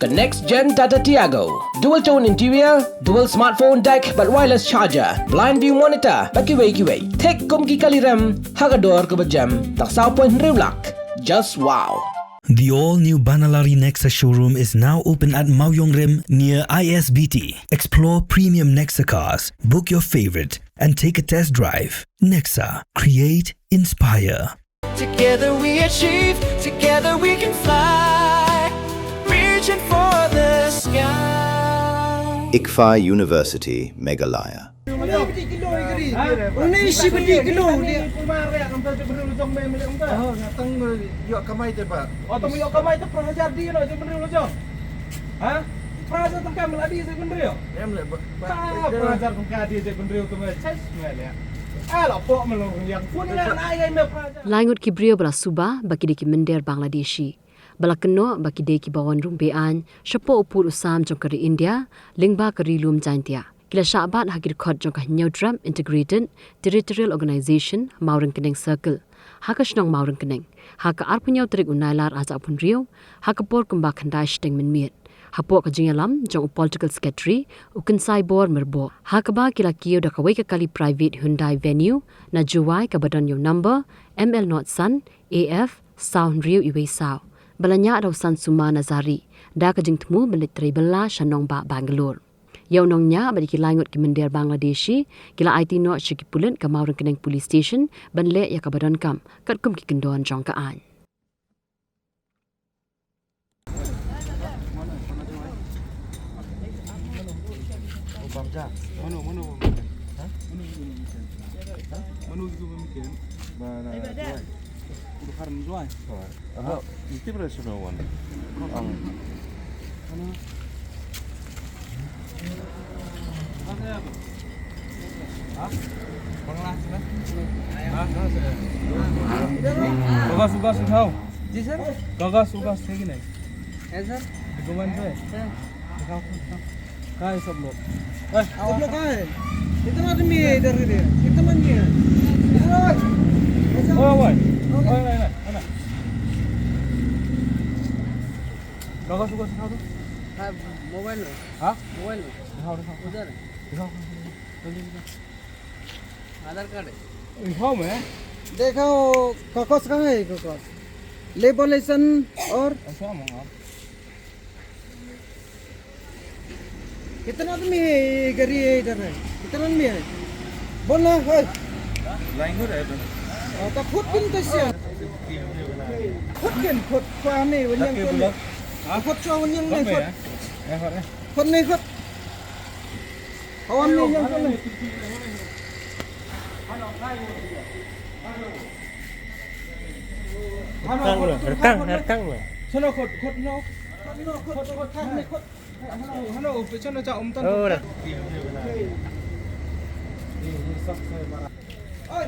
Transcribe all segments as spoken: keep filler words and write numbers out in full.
The next gen Tata Tiago. Dual tone interior, dual smartphone deck bad wireless charger, blind view monitor bad kiwei kiwei. Thik kum ki kali rem ha ka dor kaba jem. Tang saw point hynriew lak. Just wow. The all-new Banalari Nexa showroom is now open at Mawiong Rim near I S B T. Explore premium Nexa cars, book your favorite, and take a test drive. Nexa, create, inspire. Together we achieve, together we can fly. Reaching for the sky. ICFAI University, Meghalaya. Lai ngut ki briew ba la suba ba ki dei ki mynder Bangladeshi, ba la kynnoh ba ki dei kiba wan rung be-aiñ shapoh u pud u sam jong ka ri India lyngba ka Ri Lum Jaintia, ki la shah bat ha ki dkhot jong ka Hynñiewtrep Integrated Territorial Organization, Mawryngkneng Circle, ha ka shnong Mawryngkneng, ha ka arphew hynñiew tarik u Nailar arhajar arphew hynriew, ha ka por kumba khyndai shiteng mynmiet, hapoh ka jingïalam jong u Political Secretary, u Kynsaibor Myrboh, ha kaba ki la kiew da kawei ka kali private Hyundai Venue na Jowai kaba don ïa u number M L not san A F saw hynriew iwei saw, ba la ñiah da u Sansuma Nazari da ka jingthmu ban leit trei bylla sha nongbah Bangalore. Ïa u nongñiah bad ïa ki lai ngut ki mynder Bangladeshi ki la aiti noh sha ki pulit ka Mawryngkneng Police Station ban leh ïa kaba donkam katkum ki kyndon jong ka aiñ. कागज उगज है कि नहीं? है सर। डॉक्यूमेंट है? है। दिखाओ, दिखाओ। कहाँ है सब लोग? ए, सब लोग कहाँ है? कितना आदमी है इधर के लिए? कितना आदमी है? इधर आओ। ऐसा आओ। ओए, ओए। ओए, ओए, ओए, ओए। कागज उगज दिखाओ तो। हाँ, मोबाइल में। हाँ? मोबाइल में। दिखाओ, दिखाओ। उधर है। दिखाओ। जल्दी दिखाओ। आधार कार्ड है। दिखाओ मैं। देखो, कागज कहाँ है, कागज? लेबर लाइसेंस और ऐसा मंगा। कितना आदमी है ये गाड़ी है इधर है? कितना आदमी है? बोलना है। लाइन हो रहा है। तो खुद किन तो से। खुद किन, खुद पाने, वनियन किन। खुद चो वनियन नहीं खुद। खुद नहीं खुद। Kawan ni yang kena. Rekang, rekang, rekang. Sono khot, khot no. Khot, khot, khot, khot. Hano, hano, pe sono cha um tan. Oh, dah. Oi.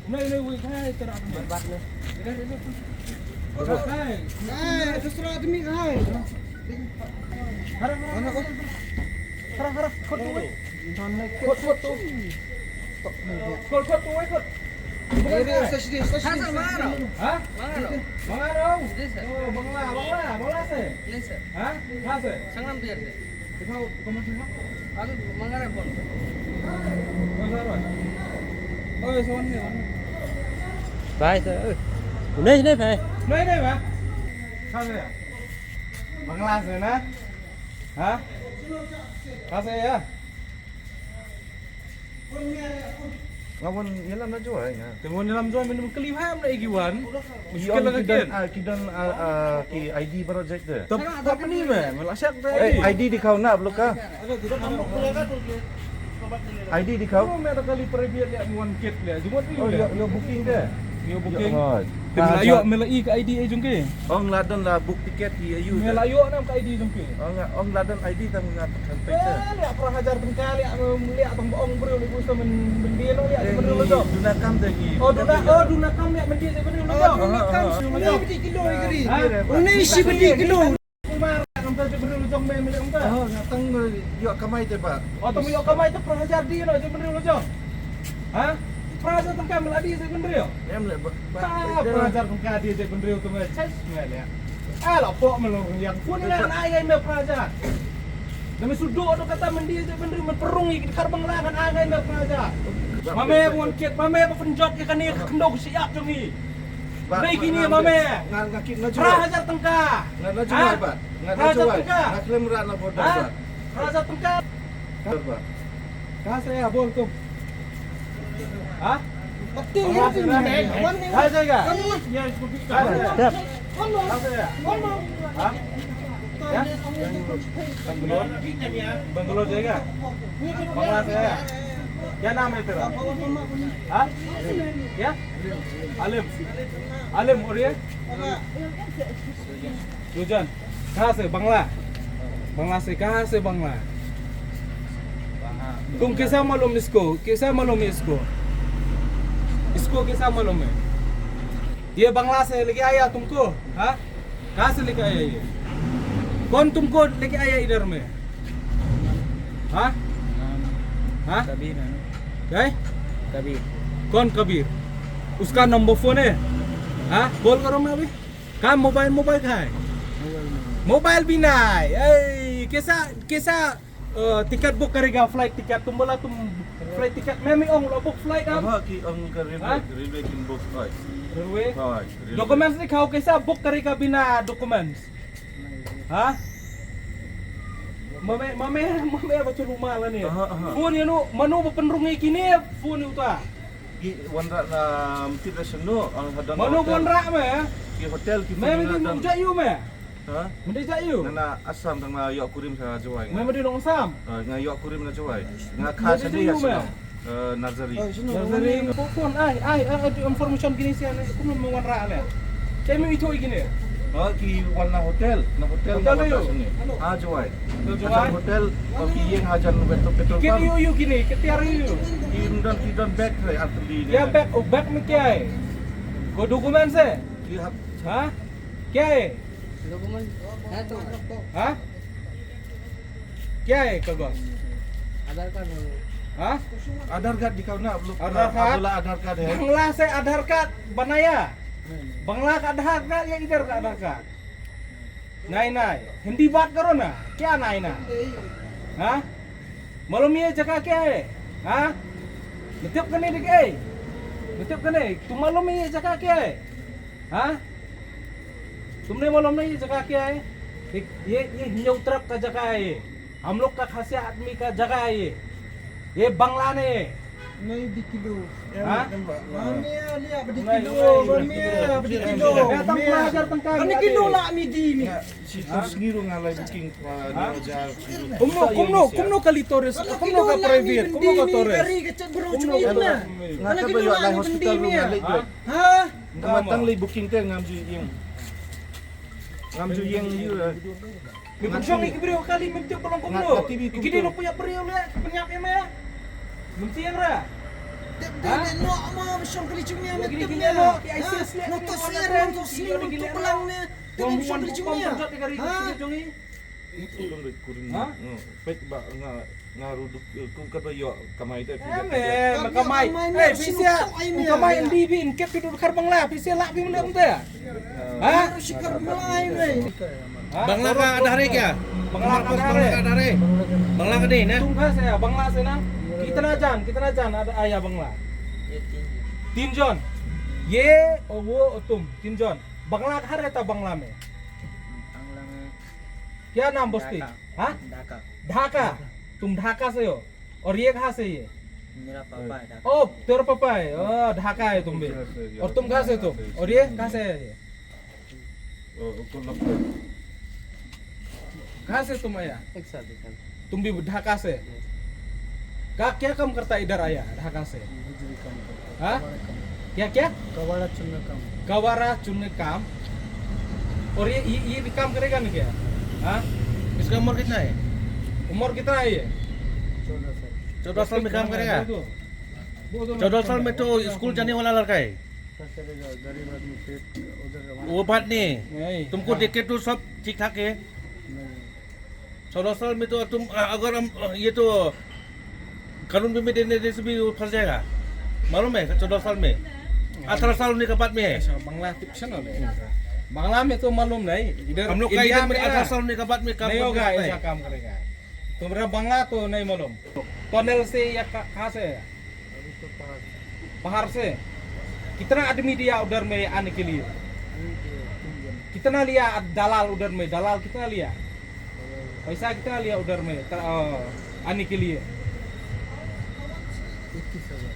Nahi, nahi, wo hai tera aadmi. Barbad nahi. Ido, ido. Wo hai. Hai, dusra aadmi hai. Khara, khara, khara. Khara, khara. Khot tu, wei. Khot, khot tu. Khot, khot tu, wei, khot. Ye, ye, sashdi, sashdi. Ha, sir, manga rao. Ha? Manga rao. Manga rao? Ji, sir. Oh, Bangla, Bangla, Bangla se? Nahi, sir. Ha? Kahan se? Sangram Bazar se. दिखाओ, कौन सा है? अभी मंगा रहे फोन। कौन सा है? ओए, सोन ने, सोन ने। भाई सर, नहीं, नहीं भाई। नहीं, नहीं भाई। कहाँ से है? बांग्ला से ना? हाँ? कहाँ से है? Nga wan ïalam na Jowai nga. Te wan ïalam Jowai mynta kylli ha em na igi wan. Mushkil la ki don, ki don, ki I D baroh jait de. Tap tap ni me, me la shak de. I D dikhaw na bloka. I D dikhaw. Me da kali private le wan kit le. Jumot ni. Oh, yo booking de. Yo booking. Te me la ïoh me la i ka I D jong ki. Ong la don la book ticket hi ayu. Me la ïoh nam ka I D jong ki. Ong la don I D tang nga kan pek. Le pra hajar tyngka le le tang ba ong briew le ku sa men men die no le men le do. Duna kam de ki. Oh duna oh duna kam le men die men le do. Duna kam su le bidi kilo gri. Uni si bidi kilo. Mar kam ta briew jong me me le ong ta. Oh nga tang ïoh kamai te ba. Oh tang ïoh kamai te pra hajar di no je men le do. Ha? Pra hajar tyngka me la di je men le. Em le ba. Pra hajar tyngka di je men le tu me. Chas me le. Ala pok melong yang pun ina na ai ngai me praja. Dame sudu do kata mendi je benri men perung i kar bangla kan ai ngai me praja. Mame won kit mame ba penjot i kani ka kendo ku siap jong i. Dei kini mame. Ngan ngan kit na jual. Praja tengka. Ngan na jual ba. Ngan na jual. Ngan klem ra na boda ba. Praja tengka. Ba. Ka se ya bol kum. Ha? Pati ni tu ni. Ka se ga. Ka se ga. Step. Ha? Ya? Bangalore. Bangalore jayega. Bangla se ya. Kya naam hai tera? Ha? Kya? Alim. Alim aur ye? Dujan. Kahan se? Bangla. Bangla se, kahan se Bangla? तुम कैसा मालूम इसको? कैसा मालूम है इसको? इसको कैसा मालूम है? ये बांग्ला से लेके आया तुमको? हाँ? कहाँ से लेके आया ये? कौन तुमको लेके आया इधर में? हाँ? हाँ? कबीर है ना? क्या है? कबीर। कौन कबीर? उसका नंबर फोन है? हाँ? कॉल करो मैं अभी। कहाँ मोबाइल, मोबाइल कहाँ है? मोबाइल में। मोबाइल भी नहीं। ए, कैसा, कैसा, अ, टिकट बुक करेगा, फ्लाइट टिकट? तुम बोला तुम फ्लाइट टिकट, मैं भी ong lo book flight हम। हाँ, कि ong ka railway, हाँ? Railway kin book flight. Railway? हाँ, railway. डॉक्यूमेंट्स दिखाओ, कैसा बुक करेगा बिना डॉक्यूमेंट्स? हाँ? Mame, mame, mame ba chulu mala ni. Aha, aha. Phone ïa no, mano ba pynrung ïa kine phone ïa uta. Ki wanrah na mtip da shen no, ang hadang. Mano wanrah me? Ki hotel ki. Me mesti nong jai yu me. Ha? Mesti jai yu. Nga na Assam tang nga ïoh kurim sa Jowai. Me mesti nong Assam. Nga ïoh kurim na Jowai. Nga kha shen ya shen. Nursery. Nursery. Phone ai ai ai information kine sien kumno me wanrah ne. Te me ithuh ïa kine. Ki wan na hotel, na hotel. Hotel na ïoh. Ah, Jowai. Jowai. Hotel, ki ïeng hajan petrol, petrol pump. Kine ïoh ïoh kine, kine ïoh ïoh. Ki don, ki don bag re, artylli ne. Ïa bag, oh bag me kya hai? Ko document se? Ki hap. Ha? Kya hai? Document hai to. Ha? Kya hai kagaz? Aadhaar card hai. Ha? Aadhaar card dikhao na, aap log, Aadhaar card. Aadhaar card hai. Bangla se Aadhaar card banaya. Bangla ka Aadhaar card ya idhar ka Aadhaar card? Nahi nahi, Hindi baat karo na. Kya nahi nahi? Ha? Malum ye jagah kya hai? Ha? Matlab kane de kya hai? Matlab kane, tum malum ye jagah kya hai? Ha? तुमने मालूम नहीं ये जगह क्या है? ये, ये, ये न्यू तरफ का जगह है ये। हम लोग का खासिया आदमी का जगह है ये। ये बंगला नहीं है। नहीं, di kilo. Ha? Mami, ali, apa di kilo? Mami, apa di kilo? Kani kilo lah mi di mi. Kumno, kumno, kumno ka li tourist, kumno ka private, kumno ka tourist. Kumno ka private. Ha? Nga tang lei booking te ngam ju ïeng. Ngam ju ïeng ïa. Me pynshong ïa ki briew ha kali me tip ba long kumno. Ki dei long pynïap briew leh, pynïap ïa me. Mem tieng ra. Tip dei dei noh ma pynshong kali jong me me tip ne. Noh to sliang, noh to sliang, noh to sliang, noh to plang ne. Tip me pynshong kali jong me. Ha? Peit ba nga, nga ruh duk, eh, kum kata ïoh kamai te. Em, em, kamai. Eh, phi sia, kum kamai ndi phi, in kep phi duk khar Bangla, phi sia lah phi mane kumta. Ha? Bangla ka Aadhaar hai kya? Bangla ka Aadhaar hai. Bangla ka dei na? Tum kha se, Bangla se na? Kitna jan, kitna jan ada aya Bangla? तीन जन। ये और वो और तुम, तीन जन। बंगला घर है तो बंगला में। बांग्ला में क्या नाम बस्ती? ढाका। हाँ? ढाका। ढाका। तुम ढाका से हो? और ये कहाँ से ये? मेरा पापा है ढाका। ओ, तेरा पापा है। ओ, ढाका है तुम भी। और तुम कहाँ से तुम? और ये कहाँ से है ये? ओ, कोलंबो। कहाँ से तुम आया? एक साल, एक साल। तुम भी ढाका से? यस। का, क्या काम करता है इधर आया, ढाका से? मजदूरी काम करता है। हाँ? कबाड़ा काम। क्या, क्या? कबाड़ा चुनने काम। कबाड़ा चुनने काम। और ये, ये, ये भी काम करेगा ना क्या? हाँ? इसका उम्र कितना है? उम्र कितना है ये? चौदह साल। चौदह साल में काम करेगा? चौदह साल में तो स्कूल जाने वाला लड़का है। क्या करेगा? गरीब आदमी पेट उधर वो बात नहीं। नहीं। तुमको देख के तो सब ठीक ठाक है। नहीं। चौदह साल में तो तुम, अ, अगर हम, अ, ये तो कानून भी में देने से भी वो फंस जाएगा, मालूम है? चौदह साल में, अठारह साल होने के बाद में है। अच्छा, बंगला टिप्शन वाले। बांग्ला में तो मालूम नहीं, इधर हम लोग का इंडिया इधर में में आधा है। साल में का बाद में काम नहीं करते होगा, हैं। ऐसा काम करेगा। तुम्हारा बांग्ला तो नहीं मालूम। टनल से या का-, कहाँ से है? अभी तो पहाड़ से। पहाड़ से? कितना आदमी दिया उधर में आने के लिए? अभी तो तीन जन। कितना लिया दलाल उधर में? दलाल कितना लिया? दलाल पैसा कितना लिया उधर में, त-, अ, आने के लिए? इक्कीस हजार।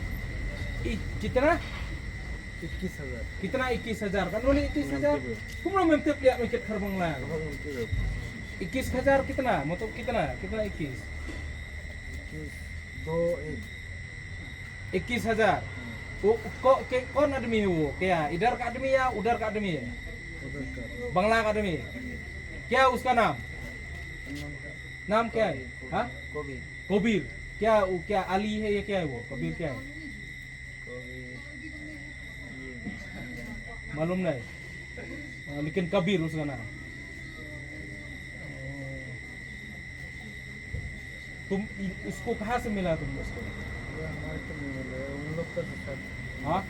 इ-, कितना? इक्कीस हजार। कितना इक्कीस हजार? Kan wali इक्कीस हजार? Kumno mem tip liat mem kit khar Bangla? इक्कीस हजार कितना? मतलब कितना? कितना इक्कीस? इक्कीस, दो, एक। इक्कीस हजार। वो, को-, के-, कौन आदमी है वो? क्या? इधर का आदमी या उधर का आदमी है? उधर का। बांग्ला का आदमी। क्या उसका नाम? नाम का। नाम क्या है? कबीर। हाँ? कबीर। कबीर। क्या वो, क्या अली है या क्या है वो? कबीर क्या है? कबीर। मालूम नहीं। हाँ, लेकिन कबीर उसका नाम। तुम इ-, उसको कहाँ से मिला तुम उसको? ये हमारे को नहीं मिले, उन लोग का साथ। हाँ?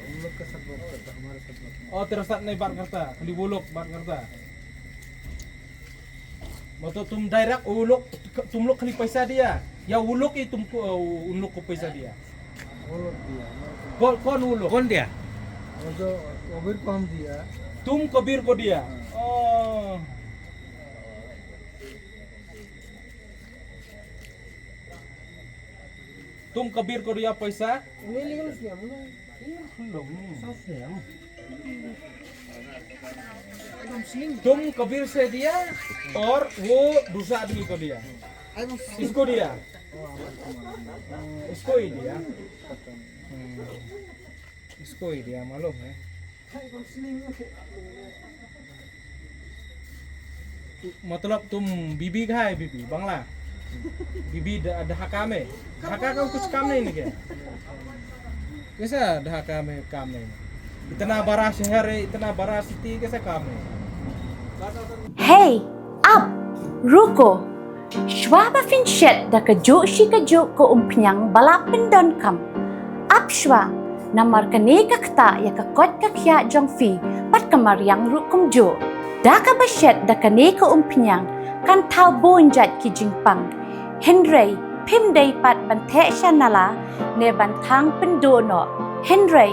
उन लोग का साथ बात करता, हमारे साथ बात नहीं। और तेरा साथ नहीं बात करता, खाली वो लोग बात करता। मतलब तुम डायरेक्ट वो लोग, तुम लोग खाली पैसा दिया या वो लोग ही तुमको, उन लोग को पैसा दिया? वो लोग दिया, हमारे को। कौन, कौन वो लोग? कौन दिया? वो जो कबीर को हम दिया। तुम कबीर को दिया? हाँ। ओ। तुम कबीर को दिया पैसा? Ini lagi mas dia, mana? Iya, belum. Satu ya. तुम कबीर से दिया और वो दूसरा आदमी को दिया। इसको दिया। इसको ही दिया। हम्म। इसको ही दिया, मालूम है। मतलब तुम बीबी कहाँ है, बीबी? बांग्ला? बीबी ढ-, ढाका में? ढाका का कुछ काम नहीं ना क्या? कैसा ढाका में काम नहीं है? इतना बड़ा शहर है, इतना बड़ा सिटी, कैसे काम नहीं है? Hey, ap, ruko. Shuwa ba phin shet da kajuh shi kajuh ka umphniang ba la pyndonkam, ap shuwa, namar kane ka ktah ïa ka koit ka khiah jong phi bad ka mariang ruh kumjuh. Da kaba shet da kane ka umphniang kan thaw bun jait ki jingpang. Hynrei phim dei pat ban theh sha nala ne ban thang pynduh noh. Hynrei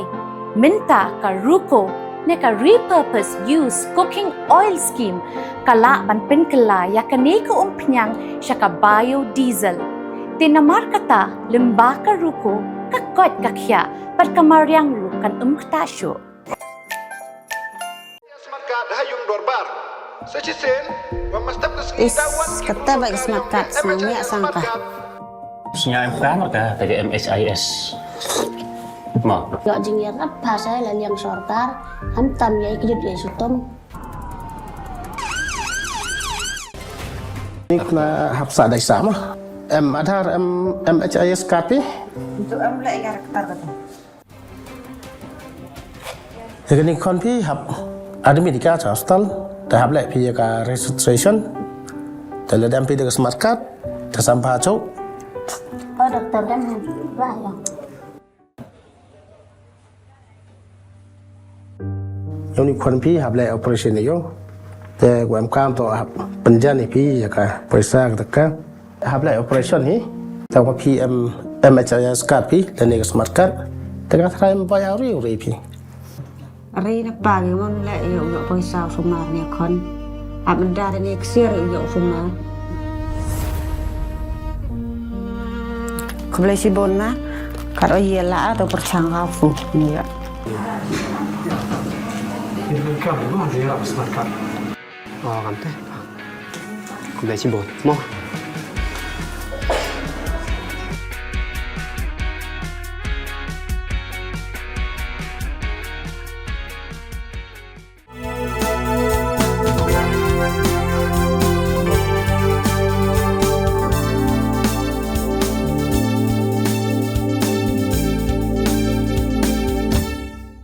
mynta ka ruko ne ka repurpose use cooking oil scheme ka lah ban pynkylla ïa kane ka umphniang sha ka biodiesel. Te namar kata lyngba ka ruko ka koit ka khiah bad ka mariang ruh kan ym ktah shuh. Is kata ba ka Smart Card sngewbha sangka. Sngewbha em ka marka ka M H I S. Mo. Ïoh jingïarap pha sa la liang sorkar, ham tam ïa ki jut ïa sutom. Ni kena hap sa dai sa mo. Em Aadhaar, em M H I S card phi. Itu em leh ïa ka kata. Te kane khon phi hap admit ïa ka cha hospital, te hap leh phi ïa ka registration, te lada em phi da ka Smart Card, te sam pha chok. Oh, doktor kan bah ïa. Ïa une khon phi hap leh operation ïa u. Te u em kam to hap pynjan ïa phi ïa ka poisa ka taka. Hap leh operation hi. Tang ba phi em M H I S card phi, lane ka Smart Card. Te ka thrai em ba ïa ri ri phi. Ri na pa ngi mon leh ïa u ïoh poisa u sumar ne khon. Hap menda ne ksiar ïa u ïoh u sumar. Khublei shibun ma. Kat o ïa la to pyrshang ha fu. Ïa. Ïa ka ba ïa la Smart Card. O, kam te. Khublei shibun. Mo.